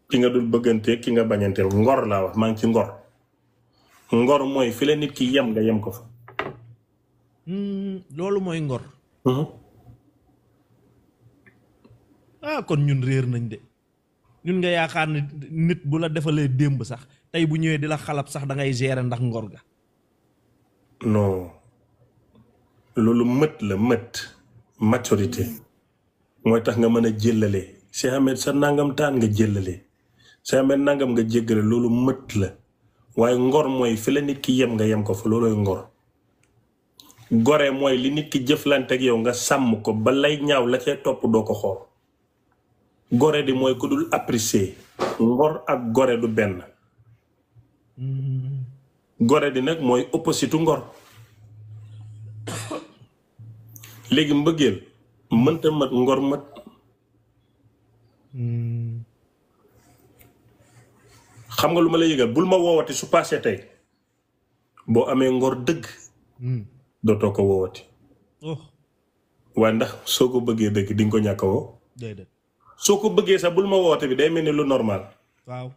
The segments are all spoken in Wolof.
ki nga dul bëggante ki nga bañanteel ngor laa wax maa ngi ci ngor. ngor mooy fi la nit ki yem nga yem ko fa. loolu mooy ngor. ah kon ñun réer nañ de ñun nga yaakaar ne nit bu la defalee démb sax tey bu ñëwee di la xalab sax da ngay gérer ndax ngor ga. non loolu maturité mooy tax nga mën a jëllale Cheikh Ahmed sa nangam taan nga jëllale Cheikh Ahmed nangam nga jéggale loolu mët la waaye ngor mooy fi la nit ki yem nga yem ko fa loolooy ngor. gore mooy li nit ki jëflante ak yow nga sàmm ko ba lay ñaaw la cay topp doo ko xool. gore di mooy ku dul apprécier ngor ak gore du benn. gore di nag mooy opposite ngor. léegi mbëggeel mënta mat ngor mat. xam nga lu ma la yëgal bul ma woowati su paasee tey boo amee ngor dëgg dootoo ko woowati waaye ndax soo ko bëggee dëgg di nga ko ñàkk a woo soo ko bëggee sax bul ma woowate bi day mel ni lu normal waaw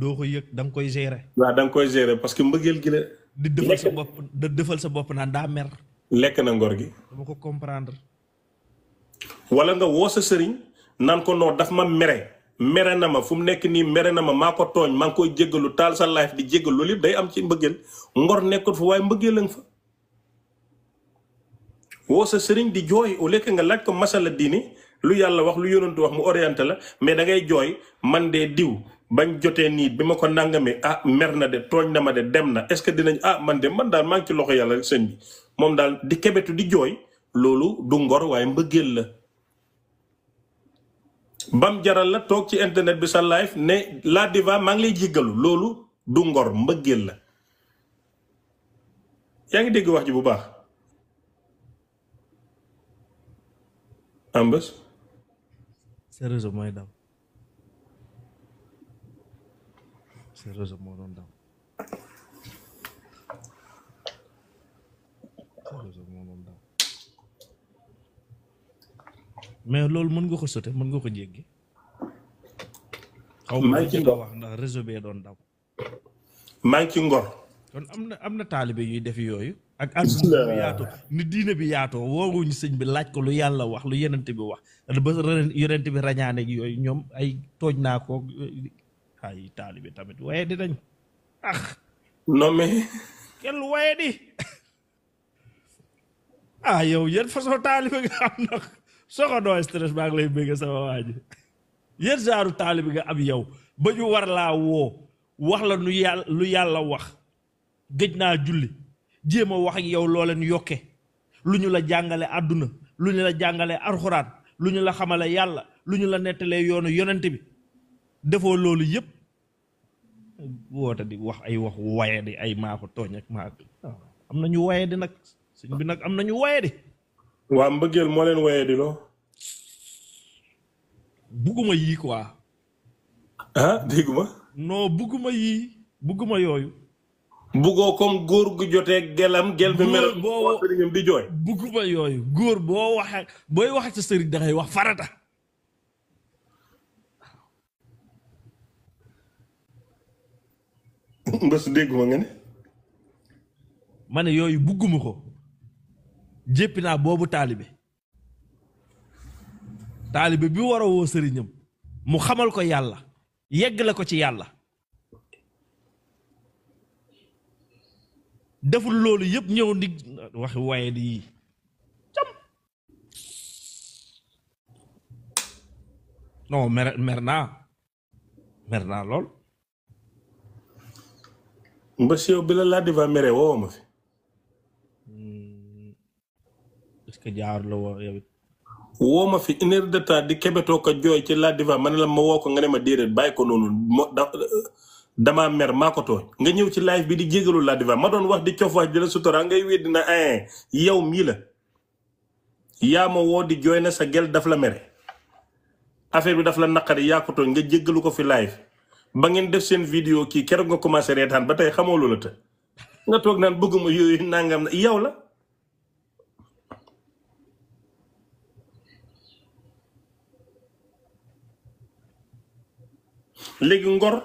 doo ko yëg da nga koy gérer waaw da nga koy gérer parce que mbëggeel gi la di defal sa bopp naan daa mer lekk na ngor gi dama ko comprendre wala nga woo sa sëriñ naan ko noo daf ma mere na ma fu mu nekk nii mere na ma maa ko tooñ maa ngi koy jéggalu taal sa life di jéggalu loolu yëpp day am ci mbëggeel ngor nekkul fa waaye mbëggeel lañ fa woo sa sëriñ di jooy au lieu que nga laaj ko masala diini lu yàlla wax lu yonantu wax mu orienté la mais da ngay jooy man de diw bañ jotee nii bi ma ko nangamee mer na de tooñ na ma de dem na est-ce que dinañ man daal maa ngi ci loxo yàlla sëñ bi moom daal di kebetu di jooy loolu du ngor waaye mbëggeel la bam jaral la toog ci internet bi sa live ne la diva maa ngi lay jéggalu loolu du ngor mbëggeel la yaa ngi dégg wax ji bu baax am bés sa réseau mooy daw sa réseau moo doon daw sa réseau moo doon daw mais loolu mën nga ko sote mën nga ko jéggi xaw ma ci nga wax ndax réseau bee doon daw maa ngi ci ngor kon am na taalibe yuy def yooyu ak àdduna bi yaatoo ni diine bi yaatoo woowuñu sëñ bi laaj ko lu yàlla wax lu yenent bi wax ba yenent bi rañaane gi yooyu ñoom ay tooj naa ko ay taalibe tamit waaye dinañ non mais kenn lu waaye di yow yéen façon taalibe nga am nag soo doo stress baa ngi lay bëgg sama waa ji yéen genre taalibe nga am yow ba ñu war laa woo wax la lu yàlla wax gëj naa julli jéem a wax ak yow loo leen yokke lu ñu la jàngale àdduna lu ñu la jàngale alxuraan lu ñu la xamale yàlla lu ñu la nettalee yoonu yonent bi defoo loolu yëpp woote di wax ay wax waye di ay maa ko tooñ ak maa ko am nañu waye di nag suñ bi nag am nañu waye di waa mbëggeel moo leen waye di loo bugguma yii quoi dégguma non bugguma yooyu buggoo comme góor gu jotee gelam gel bi mel boo sëriñam di jooy bugguma yooyu góor booy wax sa sëriñ da ngay wax farata mbës dégguma nga ne ma ne yooyu bugguma ko jéppi naa boobu taalibe bi war a woo sëriñam mu xamal ko yàlla yeggale ko ci yàlla deful loolu yëpp ñëw ndi waxi waaye di yii cam non mer naa lool mbës yow bi la diva mere woo ma fi est-ce que jaar la woo yow it woo ma fi une heure de temps di kebetoo ko jooy ci la diva man la ma woo ko nga ne ma déedéet bàyyi ko noonu damaa mer maa ko tooñ nga ñëw ci live bi di jégalu la diva ma doon wax di cof wax di la sutura ngay weddi na yow mii la yaa ma woo di jooy na sa gel daf la mere affaire bi daf la naqari yaa ko tooñ nga jégalu ko fi live ba ngeen def seen vidéo kii keroog nga commencé reetaan ba tey xamoo loola te nga toog naan bëgguma yooyu nangam na yow la léegi ngor